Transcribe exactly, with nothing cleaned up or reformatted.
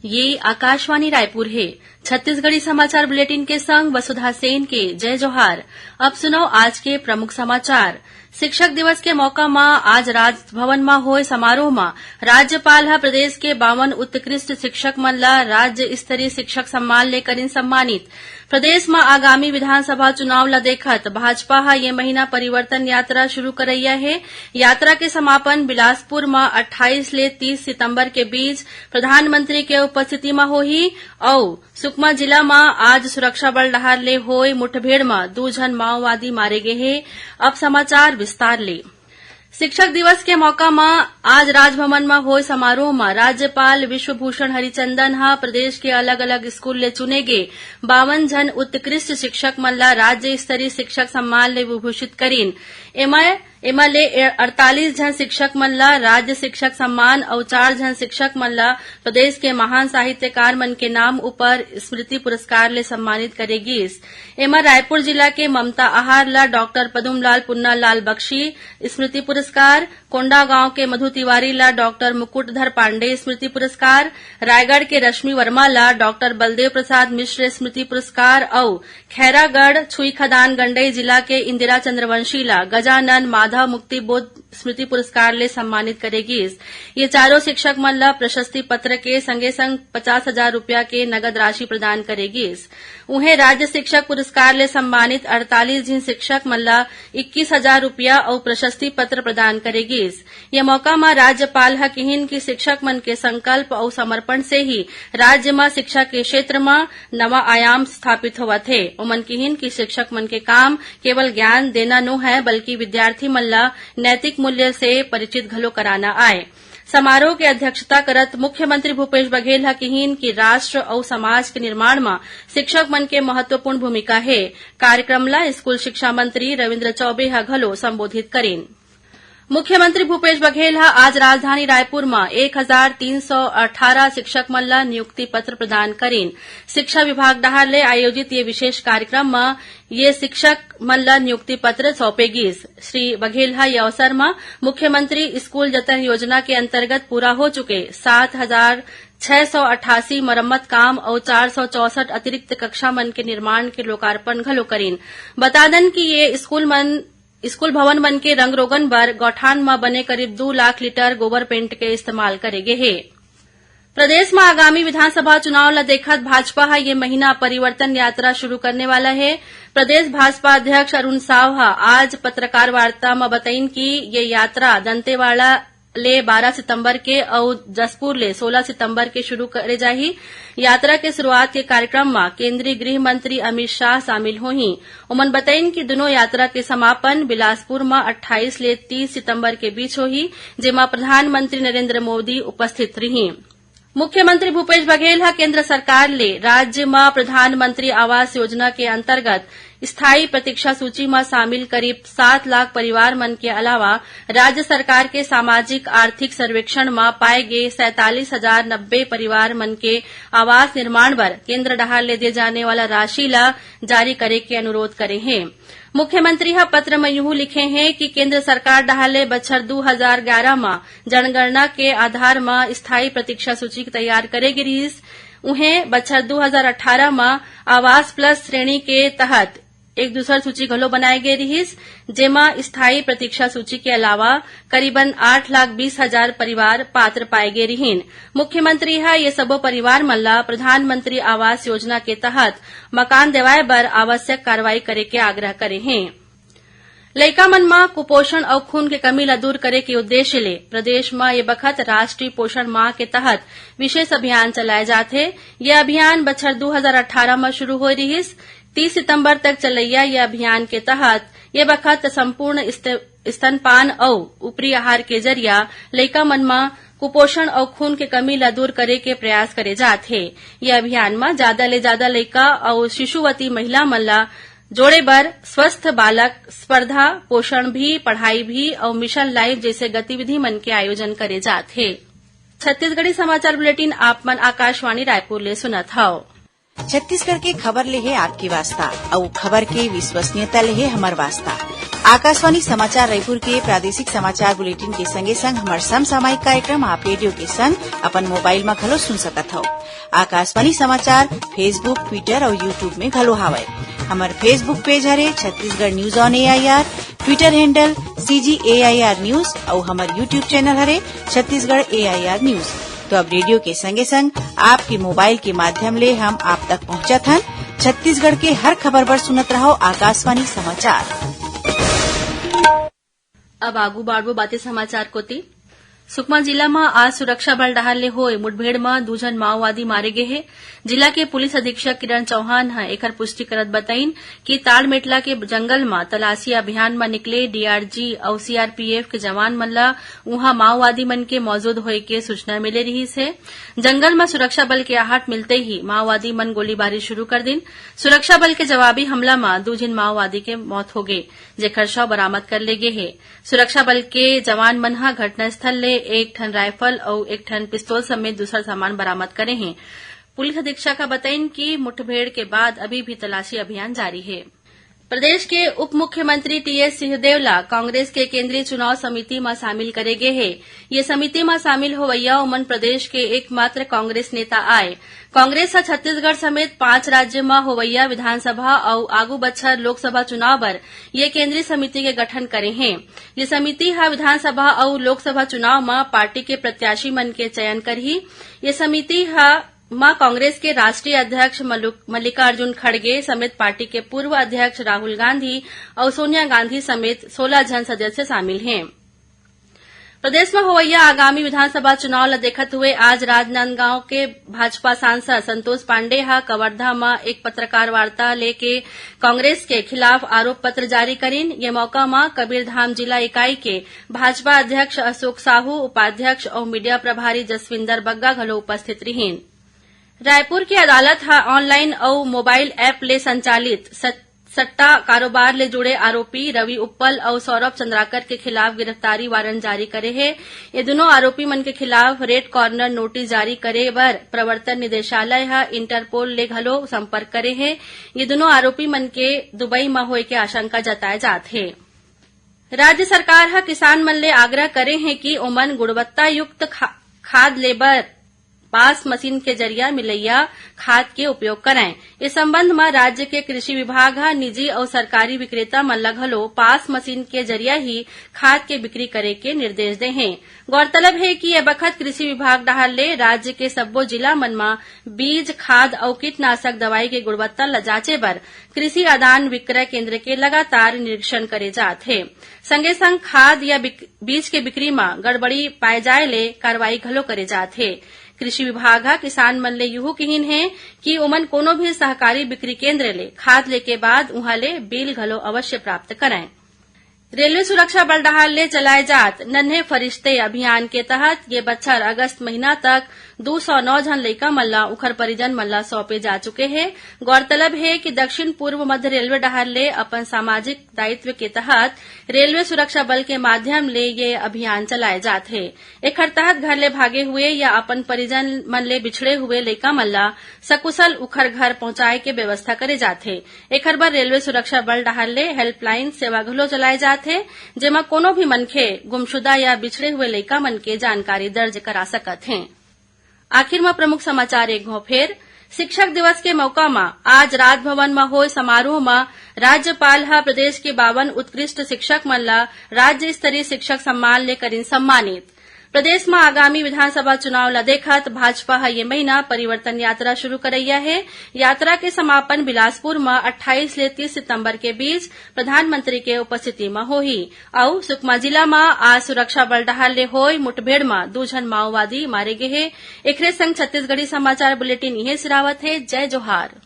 ये आकाशवाणी रायपुर हे। छत्तीसगढ़ी समाचार बुलेटिन के संग वसुधा सेन के जय जोहार। अब सुनव आज के प्रमुख समाचार। शिक्षक दिवस के मौका म आज राजभवन म होय समारोह म राज्यपाल ह प्रदेश के बावन उत्कृष्ट शिक्षक मन ल राज्य स्तरीय शिक्षक सम्मान ले करिन सम्मानित। प्रदेश म आगामी विधानसभा चुनाव ल देखत भाजपा ह ये महीना परिवर्तन यात्रा शुरू करइया हे। यात्रा के समापन बिलासपुर म अट्ठाईस ले तीस सितंबर के बीच प्रधानमंत्री के उपस्थिति म होही। अउ सुकमा जिला म आज सुरक्षा बल डहार ले होय मुठभेड़ म दू झन माओवादी मारे गे हे। अब समाचार विस्तार ले। शिक्षक दिवस के मौका म आज राजभवन म होय समारोह म राज्यपाल विश्वभूषण हरिचंदन ह प्रदेश के अलग-अलग स्कूल ले चुने गे बावन झन उत्कृष्ट शिक्षक मन ल राज्य स्तरीय शिक्षक सम्मान ले विभूषित करिन। एमा, एमा ले अड़तालीस झन शिक्षक मन ल राज्य शिक्षक सम्मान अउ चार झन शिक्षक मन ल प्रदेश के महान साहित्यकार मन के नाम ऊपर स्मृति पुरस्कार ले सम्मानित करे गिस। एमा रायपुर जिला के ममता आहार ल डॉक्टर पदुमलाल पुन्नालाल बख्शी स्मृति पुरस्कार, कोंडागांव के मधु तिवारी ल डॉक्टर मुकुटधर पांडे स्मृति पुरस्कार, रायगढ़ के रश्मि वर्मा ल डॉक्टर बलदेव प्रसाद मिश्र स्मृति पुरस्कार अउ खैरागढ़ छुईखदान गंडई जिला के इंदिरा चंद्रवंशी ल गजानन माधव मुक्तिबोध स्मृति पुरस्कार ले सम्मानित करे गिस। ये चारों शिक्षक मन ल प्रशस्ति पत्र के संगे संग पचास हजार रुपया के नगद राशि प्रदान करे गिस। उहें, राज्य शिक्षक पुरस्कार ले सम्मानित अड़तालीस झिन शिक्षक मन ल इक्कीस हजार रुपया अउ प्रशस्ति पत्र प्रदान करे गिस। ये मौका म राज्यपाल ह किहिन कि शिक्षक मन के संकल्प अउ समर्पण से ही राज्य म शिक्षा के क्षेत्र म नवा आयाम स्थापित होवत हे। ओमन किहिन कि शिक्षक मन के काम केवल ज्ञान देना नो है, बल्कि विद्यार्थी मन ल नैतिक मूल्य से परिचित घलो कराना आय। समारोह के अध्यक्षता करत मुख्यमंत्री भूपेश बघेल ह किहिन कि राष्ट्र अउ समाज के निर्माण म शिक्षक मन के महत्वपूर्ण भूमिका हे। कार्यक्रम ल स्कूल शिक्षा मंत्री रविंद्र चौबे ह घलो संबोधित करिन। मुख्यमंत्री भूपेश बघेल ह आज राजधानी रायपुर म एक हजार तीन सौ अट्ठारह शिक्षक मन ल नियुक्ति पत्र प्रदान करिन। शिक्षा विभाग डहार ले आयोजित ये विशेष कार्यक्रम म ये शिक्षक मन ल नियुक्ति पत्र सौंपे गिस। श्री बघेल ह ये अवसर म मुख्यमंत्री स्कूल जतन योजना के अंतर्गत पूरा हो चुके सात हजार छह सौ अट्ठासी मरम्मत काम अउ चार सौ चौसठ अतिरिक्त कक्षा मन के निर्माण के लोकार्पण घलो करिन। बता दन कि ये स्कूल मन, स्कूल भवन मन के रंग रोगन बर गौठान म बने करीब दू लाख लीटर गोबर पेंट के इस्तेमाल करे गे हे। प्रदेश म आगामी विधानसभा चुनाव ल देखत भाजपा ह ये महीना परिवर्तन यात्रा शुरू करने वाला हे। प्रदेश भाजपा अध्यक्ष अरुण साव ह आज पत्रकार वार्ता म बतइन कि ये यात्रा दंतेवाड़ा ले बारह सितंबर के अउ जशपुर ले सोलह सितंबर के शुरू करे जाही। यात्रा के शुरुआत के कार्यक्रम म केंद्रीय गृह मंत्री अमित शाह शामिल होही। ओमन बतइन कि दुनों यात्रा के समापन बिलासपुर म अट्ठाईस ले तीस सितंबर के बीच होही, जेमा प्रधानमंत्री नरेंद्र मोदी उपस्थित रही। मुख्यमंत्री भूपेश बघेल ह केंद्र सरकार ले राज्य म प्रधानमंत्री आवास योजना के अंतर्गत स्थायी प्रतीक्षा सूची म शामिल करीब सात लाख परिवार मन के अलावा राज्य सरकार के सामाजिक आर्थिक सर्वेक्षण म पाए गे सैंतालीस हजार नब्बे परिवार मन के आवास निर्माण बर केंद्र डहार ले दिए जाने वाला राशि ल जारी करे के अनुरोध करे हे। मुख्यमंत्री ह पत्र म यूं लिखे हे कि केंद्र सरकार डहार ले बछर दू हजार ग्यारह म जनगणना के आधार म स्थायी प्रतीक्षा सूची तैयार करे गे रिहिस। उहें, बछर दू हजार अट्ठारह म आवास प्लस श्रेणी के तहत एक दूसर सूची घलो बनाए गे रिहिस, जेमा स्थायी प्रतीक्षा सूची के अलावा करीबन आठ लाख बीस हजार परिवार पात्र पाए गे रिहिन। मुख्यमंत्री ह ये सबो परिवार मन ल प्रधानमंत्री आवास योजना के तहत मकान देवाए बर आवश्यक कार्रवाई करे के आग्रह करे हे। लइका मन म कुपोषण अउ खून के कमी ल दूर करे के उद्देश्य ले प्रदेश म ये बखत राष्ट्रीय पोषण माह के तहत विशेष अभियान चलाए जात हे। ये अभियान बछर दू हजार अट्ठारह म शुरू होए रिहिस। तीस सितंबर तक चलइया ये अभियान के तहत ये बखत संपूर्ण स्त-, स्तनपान अउ ऊपरी आहार के जरिया लइका मन म कुपोषण अउ खून के कमी ल दूर करे के प्रयास करे जात हे। ये अभियान म जादा ले जादा लइका अउ शिशुवती महिला मन ल जोड़े बर स्वस्थ बालक स्पर्धा, पोषण भी, पढ़ाई भी अउ मिशन लाइफ जइसे गतिविधि मन के आयोजन करे जात हे। छत्तीसगढ़ी समाचार बुलेटिन आप मन आकाशवाणी रायपुर ले सुनत हव। छत्तीसगढ़ के खबर ले हे आपके वास्ता, अउ खबर के विश्वसनीयता ले हे हमर वास्ता। आकाशवाणी समाचार रायपुर के प्रादेशिक समाचार बुलेटिन के संगे संग हमर समसामयिक कार्यक्रम आप रेडियो के संग अपन मोबाइल म घलो सुन सकत हव। आकाशवाणी समाचार Facebook, Twitter अउ YouTube में घलो हावय। हमर Facebook पेज हरे Chhattisgarh news on AIR, Twitter handle CG AIR news अउ हमर YouTube चैनल हरे छत्तीसगढ़ एआईआर न्यूज। तो अब रेडियो के संगे संग आपके मोबाइल के माध्यम ले हम आप तक पहुंचत हन। छत्तीसगढ़ के हर खबर बर सुनत रहव आकाशवाणी समाचार। अब आगू बाढ़बो बाते समाचार कोति। सुकमा जिला म आज सुरक्षा बल डहार ले होए मुठभेड़ म दू झन माओवादी मारे गे हे। जिला के पुलिस अधीक्षक किरण चौहान ह एखर पुष्टि करत बतईन कि ताड़मेटला के जंगल म तलाशी अभियान म निकले डीआरजी अउ सीआरपीएफ के जवान मन ल उहां माओवादी मन के मौजूद होए के सूचना मिले रिहिस हे। जंगल म सुरक्षा बल के आहट मिलते ही माओवादी मन गोलीबारी शुरू कर दिन। सुरक्षा बल के जवाबी हमला म दू झिन माओवादी के मौत होगे, जेखर शव बरामद कर ले गे हे। सुरक्षा बल के जवान मन ह घटनास्थल ले एक ठन रायफल अउ एक ठन पिस्तौल समेत दूसर सामान बरामद करे हें। पुलिस अधीक्षक ह बतईन कि मुठभेड़ के बाद अभी भी तलाशी अभियान जारी हे। प्रदेश के उप मुख्यमंत्री टीएस सिंहदेव ला कांग्रेस के केंद्रीय चुनाव समिति म शामिल करे गे हे। ये समिति म शामिल होवइया ओमन प्रदेश के एकमात्र कांग्रेस नेता आय। कांग्रेस ह छत्तीसगढ़ समेत पांच राज्य म होवइया विधानसभा अउ आगू बछर लोकसभा चुनाव बर ये केंद्रीय समिति के गठन करे हे। ये समिति ह विधानसभा अउ लोकसभा चुनाव म पार्टी के प्रत्याशी मन के चयन करही। ये समिति ह म कांग्रेस के राष्ट्रीय अध्यक्ष मलु-, मल्लिकार्जुन खड़गे समेत पार्टी के पूर्व अध्यक्ष राहुल गांधी अउ सोनिया गांधी समेत सोलह झन सदस्य शामिल हें। प्रदेश म होवइया आगामी विधानसभा चुनाव ल देखत हुए आज राजनांदगांव के भाजपा सांसद संतोष पांडे ह कवर्धा म एक पत्रकार वार्ता लेके कांग्रेस के खिलाफ आरोप पत्र जारी करिन। ये मौका म कबीरधाम जिला इकाई के भाजपा अध्यक्ष अशोक साहू, उपाध्यक्ष अउ मीडिया प्रभारी जसविंदर बग्गा घलो उपस्थित रिहिन। रायपुर के अदालत ह ऑनलाइन अउ मोबाइल ऐप ले संचालित सट-, सट्टा कारोबार ले जुड़े आरोपी रवि उप्पल अउ सौरभ चंद्राकर के खिलाफ गिरफ्तारी वारंट जारी करे हे। ये दुनों आरोपी मन के खिलाफ रेड कॉर्नर नोटिस जारी करे बर प्रवर्तन निदेशालय ह इंटरपोल ले घलो संपर्क करे हे। ये दुनों आरोपी मन के दुबई म होए के आशंका जताए जात हे। राज्य सरकार ह किसान मन ले आग्रह करे हे कि ओमन गुणवत्ता युक्त खा-, खाद ले बर पास मशीन के जरिया मिलइया खाद के उपयोग करंय। इस संबंध म राज्य के कृषि विभाग ह निजी अउ सरकारी विक्रेता मन ल घलो पास मशीन के जरिया ही खाद के बिक्री करे के निर्देश दे हे। गौरतलब हे कि ए बखत कृषि विभाग डहार ले राज्य के सब्बो जिला मन म बीज, खाद अउ कीटनाशक दवाई के गुणवत्ता ल जांचे बर कृषि आदान विक्रय केंद्र के लगातार निरीक्षण करे जात हे। संगे संग खाद या बिक-, बीज के बिक्री म गड़बड़ी पाए जाए ले कार्रवाई घलो करे जात हे। कृषि विभाग ह किसान मन ले यहू किहिन हे कि ओमन कोनो भी सहकारी बिक्री केंद्र ले खाद लेके बाद उहां ले बिल घलो अवश्य प्राप्त करंय। रेलवे सुरक्षा बल डहार ले चलाए जात नन्हे फरिश्ते अभियान के तहत ये बछर अगस्त महीना तक दू सौ नौ झन लइका मन ला उखर परिजन मन ला सौंपे जा चुके हे। गौरतलब हे कि दक्षिण पूर्व मध्य रेलवे डहार ले अपन सामाजिक दायित्व के तहत रेलवे सुरक्षा बल के माध्यम ले ये अभियान चलाए जात हे। एखर तहत घर ले भागे हुए या अपन परिजन मन ले बिछड़े हुए लइका मन ला सकुशल उखर घर पहुंचाए के व्यवस्था करे जात हे। एखर बर रेलवे सुरक्षा बल डहार ले हेल्पलाइन सेवा घलो चलाए जात हे, जेमा कोनो भी मनखे गुमशुदा या बिछड़े हुए लइका मन के जानकारी दर्ज करा सकत हे। आखिर म प्रमुख समाचार एक घौं फेर। शिक्षक दिवस के मौका म आज राजभवन म होय समारोह म राज्यपाल ह प्रदेश के बावन उत्कृष्ट शिक्षक मन ल राज्य स्तरीय शिक्षक सम्मान ले करिन सम्मानित। प्रदेश म आगामी विधानसभा चुनाव ल देखत भाजपा ह ये महीना परिवर्तन यात्रा शुरू करइया हे। यात्रा के समापन बिलासपुर म अट्ठाईस ले तीस सितंबर के बीच प्रधानमंत्री के उपस्थिति म होही। अउ सुकमा जिला म आज सुरक्षा बल डहार ले होय मुठभेड़ म दू झन माओवादी मारे गे हे। एखरे संग छत्तीसगढ़ी समाचार बुलेटिन इहें सिरावत हे। जय जोहार।